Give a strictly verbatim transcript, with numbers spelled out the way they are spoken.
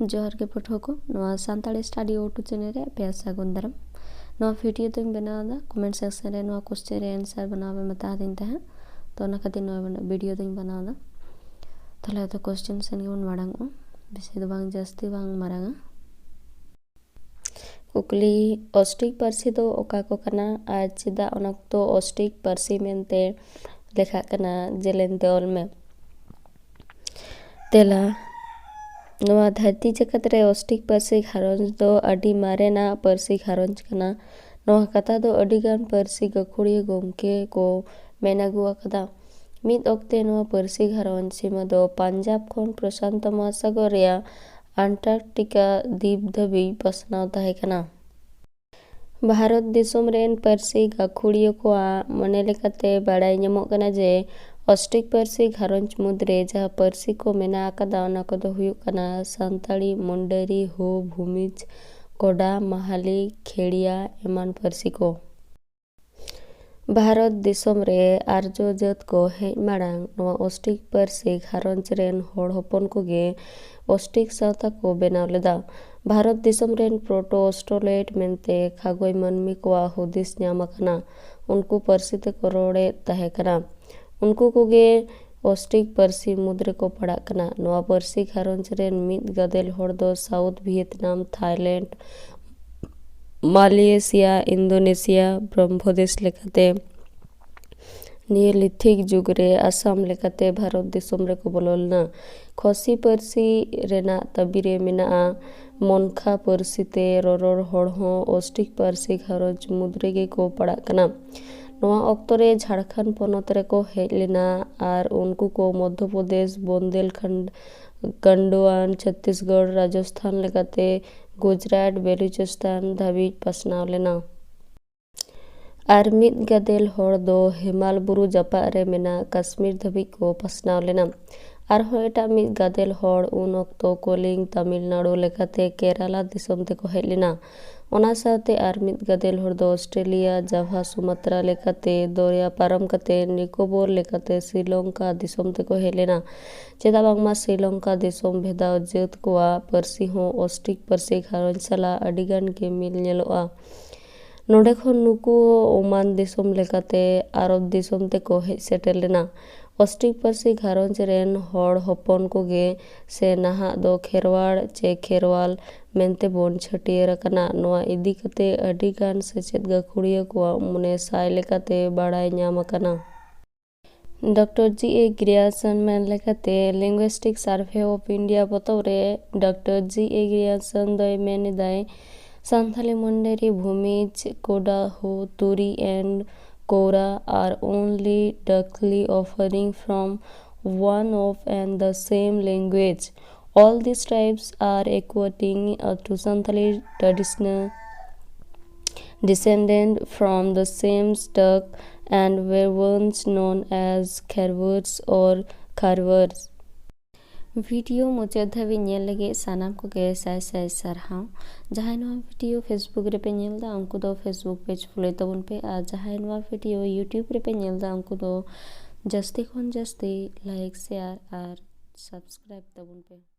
ᱡᱚᱦᱟᱨ ᱜᱮ ᱯᱟᱹᱴᱷᱩᱣᱟᱹ ᱠᱚ, ᱱᱚᱣᱟ ᱥᱟᱱᱛᱟᱲᱤ ᱥᱴᱟᱰᱤ ᱳ ᱴᱩ ᱪᱮᱱᱮᱞ ᱨᱮ ᱟᱯᱮᱭᱟᱜ ᱥᱟᱹᱜᱩᱱ ᱫᱟᱨᱟᱢ᱾ ᱱᱚᱣᱟ ᱵᱷᱤᱰᱤᱭᱳ ᱫᱚᱧ ᱵᱮᱱᱟᱣ ᱮᱫᱟ, ᱠᱚᱢᱮᱱᱴ ᱥᱮᱠᱥᱚᱱ ᱨᱮ ᱱᱚᱣᱟ ᱠᱚᱥᱪᱮᱱ ᱨᱮ ᱟᱱᱥᱟᱨ ᱵᱮᱱᱟᱣ ᱯᱮ ᱢᱮᱛᱟ ᱫᱤᱧ ᱛᱟᱦᱮᱸᱫ, ᱛᱚ ᱚᱱᱟ ᱠᱷᱟᱹᱛᱤᱨ ᱱᱚᱣᱟ ᱵᱷᱤᱰᱤᱭᱳ ᱫᱚᱧ ᱵᱮᱱᱟᱣ ᱮᱫᱟ᱾ ᱛᱟᱦᱚᱞᱮ ᱟᱫᱚ ᱠᱚᱥᱪᱮᱱ ᱥᱮᱱ ᱜᱮᱵᱚᱱ ᱢᱟᱲᱟᱝ ᱚᱜᱼᱟ, ᱵᱮᱥᱤ ᱫᱚ ᱵᱟᱝ, ᱡᱟᱹᱥᱛᱤ ᱵᱟᱝ ᱢᱟᱨᱟᱝᱟ᱾ ᱠᱩᱠᱞᱤ: ᱚᱥᱴᱨᱤᱠ ᱯᱟᱹᱨᱥᱤ ᱫᱚ ᱚᱠᱟ ᱠᱚ ᱠᱟᱱᱟ ᱟᱨ ᱪᱮᱫᱟᱜ ᱚᱱᱟ ᱠᱚᱫᱚ ᱚᱥᱴᱨᱤᱠ ᱯᱟᱹᱨᱥᱤ ᱢᱮᱱᱛᱮ ᱞᱮᱠᱷᱟᱜ ᱠᱟᱱᱟ? ᱡᱮᱞᱮᱧ ᱛᱮ ᱚᱞ ᱢᱮ᱾ ᱛᱮᱞᱟ: ᱱᱚᱣᱟ ᱫᱷᱟᱹᱨᱛᱤ ᱡᱟᱠᱟᱛ ᱨᱮ ᱚᱥᱴᱨᱤᱠ ᱯᱟᱹᱨᱥᱤ ᱜᱷᱟᱨᱚᱸᱡᱽ ᱫᱚ ᱟᱹᱰᱤ ᱢᱟᱨᱮᱱᱟᱜ ᱯᱟᱹᱨᱥᱤ ᱜᱷᱟᱨᱚᱸᱡᱽ ᱠᱟᱱᱟ᱾ ᱱᱚᱣᱟ ᱠᱟᱛᱷᱟ ᱫᱚ ᱟᱹᱰᱤᱜᱟᱱ ᱯᱟᱹᱨᱥᱤ ᱜᱟᱹᱠᱷᱩᱲᱤᱭᱟᱹ ᱜᱚᱢᱠᱮ ᱠᱚ ᱢᱮᱱ ᱟᱹᱜᱩ ᱟᱠᱟᱫᱟ᱾ ᱢᱤᱫ ᱚᱠᱛᱮ ᱱᱚᱣᱟ ᱯᱟᱹᱨᱥᱤ ᱜᱷᱟᱨᱚᱸᱡᱽ ᱥᱤᱢᱟᱹ ᱫᱚ ᱯᱟᱧᱡᱟᱵᱽ ᱠᱷᱚᱱ ᱯᱨᱚᱥᱟᱱᱛᱚ ᱢᱚᱦᱟᱥᱟᱜᱚᱨ ᱨᱮᱭᱟᱜ ᱟᱱᱴᱟᱨᱠᱴᱤᱠᱟ ᱫᱤᱯ ᱫᱷᱟᱹᱵᱤᱡ ᱯᱟᱥᱱᱟᱣ ᱛᱟᱦᱮᱸ ᱠᱟᱱᱟ᱾ ᱵᱷᱟᱨᱚᱛ ᱫᱤᱥᱚᱢ ᱨᱮᱱ ᱯᱟᱹᱨᱥᱤ ᱜᱟᱹᱠᱷᱩᱲᱤᱭᱟᱹ ᱠᱚᱣᱟᱜ ᱢᱚᱱᱮ ᱞᱮᱠᱟᱛᱮ ᱵᱟᱲᱟᱭ ᱧᱟᱢᱚᱜ ᱠᱟᱱᱟ ᱡᱮ ᱚᱥᱴᱨᱤᱠ ᱯᱟᱹᱨᱥᱤ ᱜᱷᱟᱨᱚᱸᱡᱽ ᱢᱩᱫᱽᱨᱮ ᱡᱟᱦᱟᱸ ᱯᱟᱹᱨᱥᱤ ᱠᱚ ᱢᱮᱱᱟᱜ ᱟᱠᱟᱫᱟ, ᱚᱱᱟ ᱠᱚᱫᱚ ᱦᱩᱭᱩᱜ ᱠᱟᱱᱟ ᱥᱟᱱᱛᱟᱲᱤ, ᱢᱩᱱᱰᱟᱹᱨᱤ, ᱦᱳ, ᱵᱷᱩᱢᱤᱡᱽ, ᱠᱚᱰᱟ, ᱢᱟᱦᱟᱞᱤ, ᱠᱷᱮᱲᱤᱭᱟ ᱮᱢᱟᱱ ᱯᱟᱹᱨᱥᱤ ᱠᱚ᱾ ᱵᱷᱟᱨᱚᱛ ᱫᱤᱥᱚᱢ ᱨᱮ ᱟᱨᱡᱚ ᱡᱟᱹᱛ ᱠᱚ ᱦᱮᱡ ᱢᱟᱲᱟᱝ ᱱᱚᱣᱟ ᱚᱥᱴᱨᱤᱠ ᱯᱟᱹᱨᱥᱤ ᱜᱷᱟᱨᱚᱸᱡᱽ ᱨᱮᱱ ᱦᱚᱲ ᱦᱚᱯᱚᱱ ᱠᱚᱜᱮ ᱚᱥᱴᱨᱤᱠ ᱥᱟᱶᱛᱟ ᱠᱚ ᱵᱮᱱᱟᱣ ᱞᱮᱫᱟ᱾ ᱵᱷᱟᱨᱚᱛ ᱫᱤᱥᱚᱢ ᱨᱮᱱ ᱯᱨᱳᱴᱳ ᱚᱥᱴᱨᱳᱞᱮᱴ ᱢᱮᱱᱛᱮ ᱠᱷᱟᱜᱚᱭ ᱢᱟᱹᱱᱢᱤ ᱠᱚᱣᱟᱜ ᱦᱩᱫᱤᱥ ᱧᱟᱢ ᱟᱠᱟᱱᱟ᱾ ᱩᱱᱠᱩ ᱯᱟᱹᱨᱥᱤ ᱛᱮᱠᱚ ᱨᱚᱲᱮᱫ ᱛᱟᱦᱮᱸ ᱠᱟᱱᱟ᱾ ᱩᱱᱠᱩ ᱠᱚᱜᱮ ᱚᱥᱴᱨᱤᱠ ᱯᱟᱹᱨᱥᱤ ᱢᱩᱫᱽ ᱨᱮᱠᱚ ᱯᱟᱲᱟᱜ ᱠᱟᱱᱟ᱾ ᱱᱚᱣᱟ ᱯᱟᱹᱨᱥᱤ ᱜᱷᱟᱨᱚᱸᱡᱽ ᱨᱮᱱ ᱢᱤᱫ ᱜᱟᱫᱮᱞ ᱦᱚᱲ ᱫᱚ ᱥᱟᱣᱩᱛᱷ ᱵᱷᱤᱭᱮᱛᱱᱟᱢ, ᱛᱷᱟᱭᱞᱮᱱᱰ, ᱢᱟᱞᱭᱮᱥᱤᱭᱟ, ᱤᱱᱫᱳᱱᱮᱥᱤᱭᱟ, ᱵᱨᱚᱦᱢᱚᱫᱮᱥ ᱞᱮᱠᱟᱛᱮ ᱱᱤᱭᱳᱞᱤᱛᱷᱤᱠ ᱡᱩᱜᱽ ᱨᱮ ᱟᱥᱟᱢ ᱞᱮᱠᱟᱛᱮ ᱵᱷᱟᱨᱚᱛ ᱫᱤᱥᱚᱢ ᱨᱮᱠᱚ ᱵᱚᱞᱚ ᱞᱮᱱᱟ᱾ ᱠᱷᱚᱥᱤ ᱯᱟᱹᱨᱥᱤ ᱨᱮᱱᱟᱜ ᱫᱟᱹᱵᱤ ᱨᱮ ᱢᱮᱱᱟᱜᱼᱟ, ᱢᱚᱱᱠᱷᱟ ᱯᱟᱹᱨᱥᱤ ᱛᱮ ᱨᱚᱨᱚᱲ ᱦᱚᱲ ᱦᱚᱸ ᱚᱥᱴᱨᱤᱠ ᱯᱟᱹᱨᱥᱤ ᱜᱷᱟᱨᱚᱸᱡᱽ ᱢᱩᱫᱽ ᱨᱮᱜᱮ ᱠᱚ ᱯᱟᱲᱟᱜ ᱠᱟᱱᱟ᱾ ᱱᱚᱣᱟ ᱚᱠᱛᱚ ᱨᱮ ᱡᱷᱟᱲᱠᱷᱚᱸᱰ ᱯᱚᱱᱚᱛ ᱨᱮᱠᱚ ᱦᱮᱡ ᱞᱮᱱᱟ ᱟᱨ ᱩᱱᱠᱩ ᱠᱚ ᱢᱚᱫᱽᱫᱷᱚ ᱯᱨᱚᱫᱮᱥ, ᱵᱚᱱᱫᱮᱞᱠᱷᱚᱸᱰ, ᱜᱟᱱᱰᱳᱣᱟᱱ, ᱪᱷᱚᱛᱛᱤᱥᱜᱚᱲ, ᱨᱟᱡᱚᱥᱛᱷᱟᱱ ᱞᱮᱠᱟᱛᱮ ᱜᱩᱡᱽᱨᱟᱴ, ᱵᱮᱞᱩᱪᱤᱥᱛᱟᱱ ᱫᱷᱟᱹᱵᱤᱡ ᱯᱟᱥᱱᱟᱣ ᱞᱮᱱᱟ᱾ ᱟᱨ ᱢᱤᱫ ᱜᱟᱫᱮᱞ ᱦᱚᱲ ᱫᱚ ᱦᱮᱢᱟᱞ ᱵᱩᱨᱩ ᱡᱟᱯᱟᱜ ᱨᱮ ᱢᱮᱱᱟᱜ ᱠᱟᱥᱢᱤᱨ ᱫᱷᱟᱹᱵᱤᱡ ᱠᱚ ᱯᱟᱥᱱᱟᱣ ᱞᱮᱱᱟ᱾ ᱟᱨᱦᱚᱸ ᱮᱴᱟᱜ ᱢᱤᱫ ᱜᱟᱫᱮᱞ ᱦᱚᱲ ᱩᱱ ᱚᱠᱛᱚ ᱠᱚᱞᱤᱝ ᱛᱟᱢᱤᱞᱱᱟᱲᱩ ᱞᱮᱠᱟᱛᱮ ᱠᱮᱨᱟᱞᱟ ᱫᱤᱥᱚᱢ ᱛᱮᱠᱚ ᱦᱮᱡ ᱞᱮᱱᱟ᱾ ᱚᱱᱟ ᱥᱟᱶᱛᱮ ᱟᱨ ᱢᱤᱫ ᱜᱟᱫᱮᱞ ᱦᱚᱲ ᱫᱚ ᱚᱥᱴᱨᱮᱞᱤᱭᱟ, ᱡᱟᱵᱷᱟ, ᱥᱩᱢᱟᱛᱨᱟ ᱞᱮᱠᱟᱛᱮ ᱫᱚᱨᱭᱟ ᱯᱟᱨᱚᱢ ᱠᱟᱛᱮ ᱱᱤᱠᱳᱵᱚᱨ ᱞᱮᱠᱟᱛᱮ ᱥᱨᱤᱞᱚᱝᱠᱟ ᱫᱤᱥᱚᱢ ᱛᱮᱠᱚ ᱦᱮᱡ ᱞᱮᱱᱟ᱾ ᱪᱮᱫᱟᱜ ᱵᱟᱝᱢᱟ ᱥᱨᱤᱞᱚᱝᱠᱟ ᱫᱤᱥᱚᱢ ᱵᱷᱮᱫᱟᱣ ᱡᱟᱹᱛ ᱠᱚᱣᱟᱜ ᱯᱟᱹᱨᱥᱤ ᱦᱚᱸ ᱚᱥᱴᱨᱤᱠ ᱯᱟᱹᱨᱥᱤ ᱜᱷᱟᱨᱚᱸᱡᱽ ᱥᱟᱞᱟᱜ ᱟᱹᱰᱤ ᱜᱟᱱ ᱜᱮ ᱢᱤᱞ ᱧᱮᱞᱚᱜᱼᱟ᱾ ᱱᱚᱰᱮ ᱠᱷᱚᱱ ᱱᱩᱠᱩ ᱦᱚᱸ ᱳᱢᱟᱱ ᱫᱤᱥᱚᱢ ᱞᱮᱠᱟᱛᱮ ᱟᱨᱚᱵ ᱫᱤᱥᱚᱢ ᱛᱮᱠᱚ ᱦᱮᱡ ᱥᱮᱴᱮᱨ ᱞᱮᱱᱟ᱾ ᱚᱥᱴᱨᱤᱠ ᱯᱟᱹᱨᱥᱤ ᱜᱷᱟᱨᱚᱸᱡᱽ ᱨᱮᱱ ᱦᱚᱲ ᱦᱚᱯᱚᱱ ᱠᱚᱜᱮ ᱥᱮ ᱱᱟᱦᱟᱜ ᱫᱚ ᱠᱷᱮᱨᱣᱟᱲ ᱪᱮ ᱠᱷᱮᱨᱣᱟᱞ ᱢᱮᱱᱛᱮ ᱵᱚᱱ ᱪᱷᱟᱹᱴᱭᱟᱹᱨ ᱟᱠᱟᱱᱟ᱾ ᱱᱚᱣᱟ ᱤᱫᱤ ᱠᱟᱛᱮ ᱟᱹᱰᱤ ᱜᱟᱱ ᱥᱮᱪᱮᱫ ᱜᱟᱹᱠᱷᱩᱲᱤᱭᱟᱹ ᱠᱚᱣᱟᱜ ᱢᱚᱱᱮ ᱥᱟᱭ ᱞᱮᱠᱟᱛᱮ ᱵᱟᱲᱟᱭ ᱧᱟᱢ ᱟᱠᱟᱱᱟ᱾ ᱰᱚᱠᱴᱚᱨ ᱡᱤ ᱮ ᱜᱨᱤᱭᱟᱨᱥᱚᱱ ᱢᱮᱱ ᱞᱮᱠᱟᱛᱮ, Linguistic Survey of India ᱯᱚᱛᱚᱵ ᱨᱮ ᱰᱚᱠᱴᱚᱨ ᱡᱤ ᱮ ᱜᱨᱤᱭᱟᱨᱥᱚᱱ ᱫᱚᱭ ᱢᱮᱱ ᱮᱫᱟᱭ, Santhali, Mundari, Bhumij, Kodahu, Turi and Kora are only darkly offering from one of and the same language. All these tribes are according uh, to Santali traditional descendant from the same stock and were once known as Kharwars or Kharwars. Video ᱢᱩᱪᱟᱹᱫ ᱫᱷᱟᱹᱵᱤᱡ ᱧᱮᱞ ᱞᱟᱹᱜᱤᱫ ᱥᱟᱱᱟᱢ ᱠᱚᱜᱮ ᱥᱟᱭ ᱥᱟᱭ ᱥᱟᱨᱦᱟᱣ᱾ ᱡᱟᱦᱟᱸᱭ ᱱᱚᱣᱟ ᱵᱷᱤᱰᱤᱭᱳ Facebook ᱨᱮᱯᱮ ᱧᱮᱞ ᱮᱫᱟ, ᱩᱱᱠᱩ ᱫᱚ Facebook page follow ᱛᱟᱵᱚᱱ ᱯᱮ, ᱟᱨ ᱡᱟᱦᱟᱸᱭ ᱱᱚᱣᱟ ᱵᱷᱤᱰᱤᱭᱳ YouTube ᱨᱮᱯᱮ ᱧᱮᱞ ᱮᱫᱟ, ᱩᱱᱠᱩ ᱫᱚ ᱡᱟᱹᱥᱛᱤ ᱠᱷᱚᱱ ᱡᱟᱹᱥᱛᱤ like, share ᱟᱨ subscribe ᱛᱟᱵᱚᱱ ᱯᱮ᱾